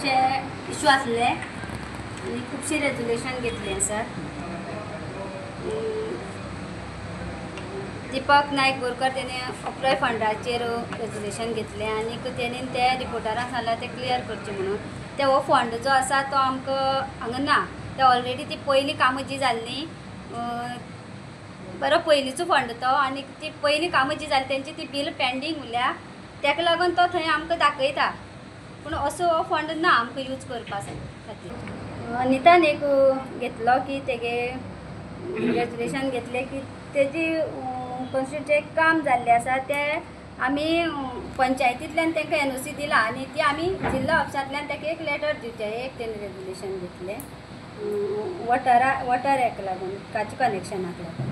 खुबशे इशू आसले आनी खुबशी रेजोल्युशन घेतली आसात. दीपक नायक बोरकर तेणे अप्रोय फंडाचेर रेजोल्युशन घेतलें आनी तेणी ते रिपोर्टरांक सांगलां तें क्लियर करचें म्हणून. ते हो फंड जो आसा तो आमकां हांगा ना, ते ऑलरेडी ती पयलीं कामां जी जाल्लीं बरो पयलींचो फंड तो आनी ती पयलीं कामां जी जाली तेंची ती बील पेंडींग उरल्या, ताका लागून तो थंय आमकां दाखयता, पूण असो हो फंड ना आमकां यूज करपा खातीर. अनितान एक घेतलो की तेगे रेजोल्युशन घेतलें की तेजी कॉन्स्टिट्युएन्सीचें काम जाल्लें आसा तें आमी पंचायतींतल्यान तांकां एनओसी दिला आनी ती आमी जिल्लो ऑफिसांतल्यान ताका एक लेटर दिवचें, एक तेणी रेजोल्युशन घेतलें वॉटर हेका लागून, उदकाच्या कनेक्शनाक लागून.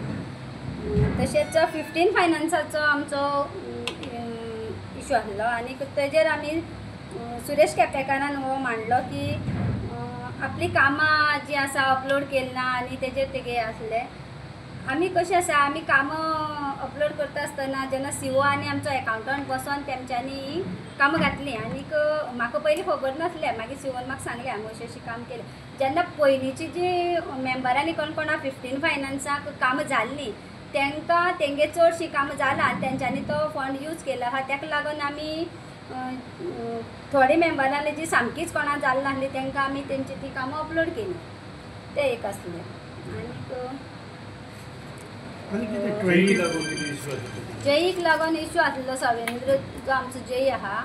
तशेंच 15 फायनान्साचो आमचो इशू आसलो आनी तेजेर आमी सुरेश केपेकारान हो मांडलो की आपली कामां जीं आसा अपलोड केली ना आनी तेजेर तेगे आसले. आमी कशें आसा, आमी कामां अपलोड करता आसतना जेन्ना सीओ आनी आमचो एकावंटंट बसोन तेमच्यांनी कामां घातलीं आनीक म्हाका पयलीं खबर नासलें, मागीर सीओन म्हाका सांगलें आमी अशें अशें काम केलें. जेन्ना पयलींची जी मेंबरांनी कोण कोणा 15 फायनान्साक कामां जाल्लीं तांकां तेंगे चडशीं कामां जालां आनी तेंच्यांनी तो फंड यूज केलो आहा, ताका लागून आमी थोडे मेंबरांनी जी सामकीच कोणा जाल नासली तांकां आमी तेंची ती कामां अपलोड केली, तें एक आसलें. आनीक जेईक लागून इशू आसलो, सवेंद्र जो आमचो जेई आहा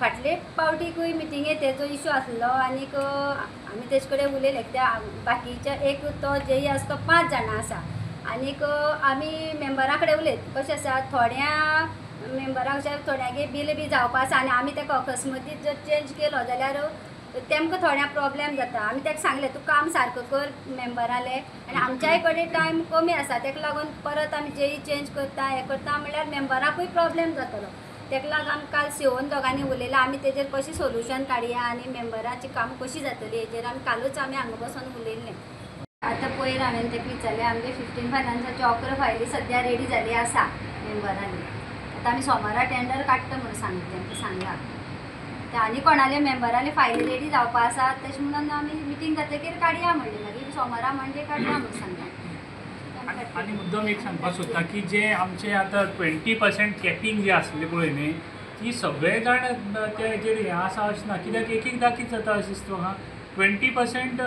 फाटले पावटीकूय मिटिंगे तेजो इशू आसलो आनीक आमी तेजे कडेन उलयले कित्याक बाकीच्या एक तो जेई आसा तो 5 जाणां आसा आनीक आमी मेंबरां कडेन उलयत कशें आसा थोड्या मेंबरांक थोड्यांगे बील बी जावपा आसा आनी आमी ताका अकस्मातीत जर चेंज केलो जाल्यार तेमकां थोड्यांक प्रोब्लेम जाता. आमी ताका सांगलें तूं काम सारको कर मेंबरालें आनी आमच्याय कडेन टायम कमी आसा, ताका लागून परत आमी जेई चेंज करता हें करता म्हणल्यार मेंबराकूय प्रोब्लेम जातलो. ताका लागून आमी काल सीओन दोगांनी उलयलां, आमी तेजेर कशें सोल्युशन काडया आनी मेंबराची कामां कशीं जातलीं हेजेर आमी कालूच आमी हांगा बसून उलयल्लें. आतां पयर हांवें ताका विचारलें आमगे 15 फायनान्साच्यो 11 फायली सद्या रेडी जाल्ली आसा मेंबरांनी, आतां आमी सोमारा टेंडर काडटा म्हणून सांगता तांकां सांगलां. आनी कोणाले मेंबराले फायली रेडी जावपा आसा तशें म्हणून आमी मिटींग जातकीर काडया म्हणलें, मागीर सोमारा मंडे काडया म्हणून सांगलां. आनी मुद्दम एक सांगपाक सोदता की जे आमचे आतां 20% कॅपिंग जे आसलें पळय न्ही, ती सगळे जाण ते हेजेर हें आसा अशें ना, कित्याक एक एकदां कितें जाता अशें दिसता म्हाका 20%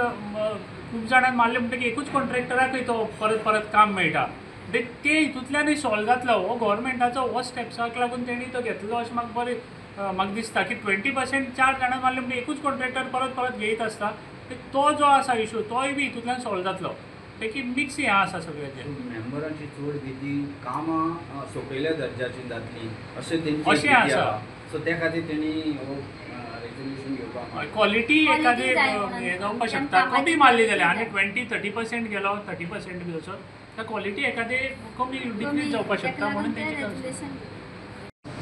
खूब जाणांक मारलें म्हणटकीर एकूच कॉन्ट्रॅक्टराकय तो परत परत काम मेळटा, म्हणजे ते हितूंतल्यानूय सॉल्व जातलो. हो गव्हर्मेंटाचो हो स्टेप्साक लागून तेणी तो घेतलो अशें म्हाका बरें म्हाका दिसता की 20% 4 जाणांक मारलें म्हणजे एकूच कॉन्ट्रॅक्टर परत परत घेयत आसता, तो जो आसा इशू तोय बी हितूंतल्यान सॉल्व जातलो. ते मिक्स हें आसा सगळें. मेंबरांची चड भीती कामां सोंपयल्या दर्जाची जातली अशें तेंची अशें आसा, सो त्या खातीर तेणी रेजोल्युशन घेवपाक क्वॉलिटी एखादी हें जावपाक शकता, कमी मारली जाल्यार आनी 20-30% गेलो 30% बी असो त्या क्वॉलिटी एखादी कमी डिक्रीज जावपाक शकता म्हणून तेंची.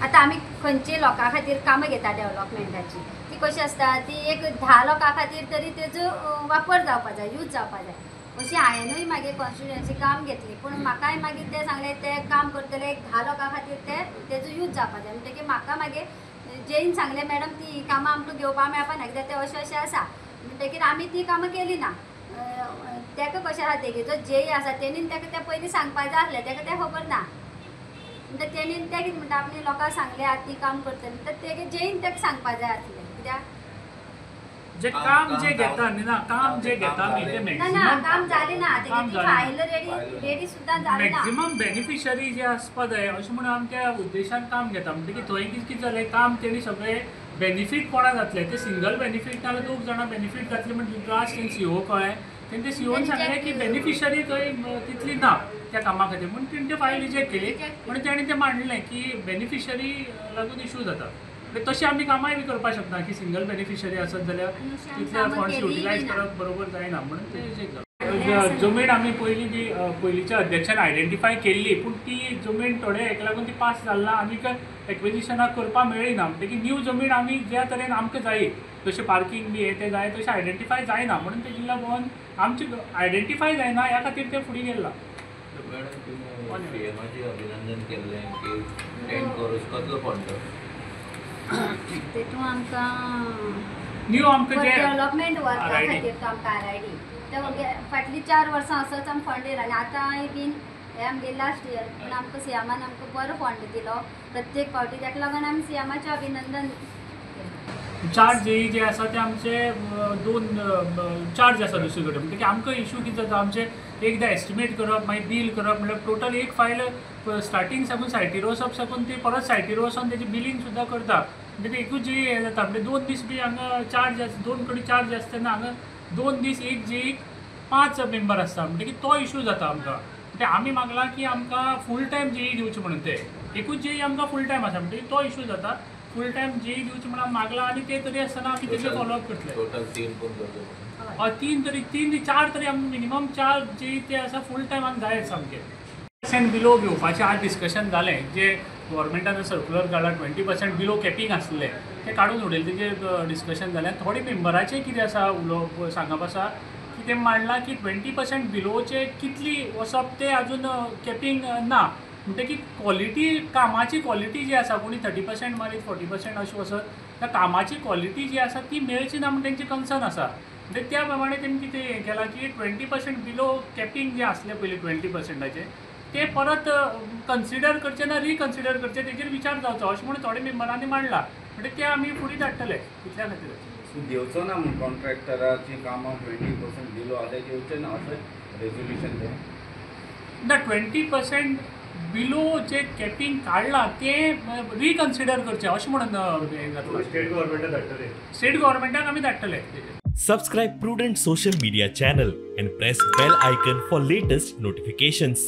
आतां आमी खंयचे लोकां खातीर कामां घेता डेवलपमेंटाची ती कशी आसता, ती एक 10 लोकां खातीर तरी तेजो वापर जावपा जाय, यूज जावपा जाय. अशी हांवेनूय मागीर कॉन्स्टिट्युएन्सी काम घेतली, पूण म्हाकाय मागीर ते सांगलें ते काम करतले एक 10 लोकां खातीर ते तेजो यूज जावपा जाय. म्हणटकीर म्हाका मागीर जेईन सांगलें मॅडम ती कामां आमकां घेवपाक मेळपा ना कित्याक तें अशें अशें आसा, म्हणटकीर आमी ती कामां केली ना. ताका कशें आसा तेगेचो जेई आसा तेणीन ताका तें पयलीं सांगपा जाय आसलें, ताका तें खबर ना, म्हणटा तेणीन तें कितें म्हणटा आपणे लोकांक सांगलें आतां ती काम करतलें, म्हणटा तेगे जेईन ताका सांगपा जाय आसलें कित्याक जे काम जे घेता न्ही ना, काम जे घेता न्ही ते मॅक्सिमम काम जालें ना, तेगे फायल रेडी सुद्दां जालें ना. मॅक्सिमम बेनिफिशरी जे आसपा जाय अशें म्हणून आमी त्या उद्देशान काम घेता. म्हणटकीर थंय कितें जालें काम तेणी सगळें बेनिफीट कोणा जातलें ते सिंगल बेनिफीट नाल्यार 2 जाणां बेनिफीट जातलें म्हण लास्ट तें सीओ कळ्ळें, तेंचे सीओन सांगलें की बेनिफिशरी थंय तितली ना त्या कामा खातीर म्हणून तेणी ते फायल रिजेक्ट केली. म्हणून तेणी तें मांडलें की बेनिफिशरी लागून इशू जाता. तशें आमी कामाय बी करपाक शकना की सिंगल बेनिफिशरी आसत जाल्यार तितले फंड्स युटिलायज करप बरोबर जायना म्हणून ते रिजेक्ट जालें. जमीन आमी पयलीं ती पयलींच्या अध्यक्षान आयडेंटिफाय केल्ली, पूण ती जमीन थोडे हेका लागून ती पास जाल ना आनी एक्विजिशनाक करपाक मेळ्ळी ना. म्हणटकीर न्यू जमीन आमी ज्या तरेन आमकां जाय जशें पार्किंग बी हें तें जाय तशें आयडेंटिफाय जायना म्हणून ते जिल्हा भवन आमचें आयडेंटिफाय जायना ह्या खातीर तें फुडें गेल्लां. मॅडम सीएमाचें अभिनंदन केल्लें की 10 crores कसलो फंड तेतून आमकां न्यू आमकां जे डेवलपमेंट वर्का खातीर तो आमकां आर I D ते फाटलीं 4 वर्सां असोच आमी फंड येयला आनी आतांय बीन हे आमगे लास्ट इयर पूण आमकां सीएमान आमकां बरो फंड दिलो प्रत्येक फावटी, ताका लागून आमी सीएमाचें अभिनंदन. 4 जेई जे आसा ते आमचे 2 चार्ज आसा दुसरे कडेन, म्हणटकीर आमकां इशू कितें जाता आमचे एकदां एस्टिमेट करप मागीर बील करप म्हणल्यार टोटल एक फायल स्टार्टींग साकून सायटीर वचप साकून ती परत सायटीर वचोन तेजी बिलींग सुद्दां करता, म्हणजे एकूच जेई हें जाता. म्हणजे 2 दीस बी हांगा चार्ज 2 कडेन चार्ज आसता तेन्ना हांगा 2 दीस एक जेईक 5 मेंबर आसता, म्हणटकीर तो इशू जाता आमकां. म्हणजे आमी मागलां की आमकां फूल टायम जेई दिवचें म्हणून, ते एकूच जेई आमकां फूल टायम आसा म्हणटकीर तो इशू जाता. फूल टायम जेई दिवचें म्हणून मागलां आनी ते तरी आसतना आमी तेजेर फॉलोअप करतले. टोटल 3 पण करतो, 3 तरी 3 4 तरी आमकां मिनिमम 4 जेई ते आसा फूल टायम आमकां जाय सामकें. 20% बिलो घेवपाचें आज डिस्कशन जालें, जे गव्हर्मेंटान सर्कुलर काडला 20% बिलो कॅपींग आसलें तें काडून उडयलें, तेजेर डिस्कशन जालें. थोडे मेंबराचें कितें आसा उलोवप सांगप आसा की तें मांडलां की 20% बिलोचें कितली वचप तें आजून कॅपींग ना, म्हणटकीर क्वॉलिटी कामाची क्वॉलिटी जी आसा कोणी 30% मारीत 40% अशें वचत त्या कामाची क्वॉलिटी जी आसा ती मेळची ना म्हण तेंचें कन्सर्न आसा. म्हणजे त्या प्रमाणे तेमी कितें हें केलां की 20% बिलो कॅपींग जें आसलें पयलीं 20%चें ते परत कन्सिडर करचें ना रिकन्सिडर करचें तेजेर विचार जावचो अशें म्हणून थोडे मेंबरांनी मांडलां, म्हणजे ते आमी फुडें धाडटले इतल्या खातीर. दिवचो ना म्हूण कॉन्ट्रॅक्टराचीं कामां 20% बिलो आसल्यार दिवचें ना अशें रेजोल्युशन तें ना. 20% बिलो जे कॅपींग काडलां तें रिकन्सिडर करचें अशें म्हणून हें जातलें. स्टेट गव्हर्मेंटाक धाडटले, स्टेट गव्हर्मेंटाक आमी धाडटले. Subscribe Prudent Social Media channel and press bell icon for latest notifications.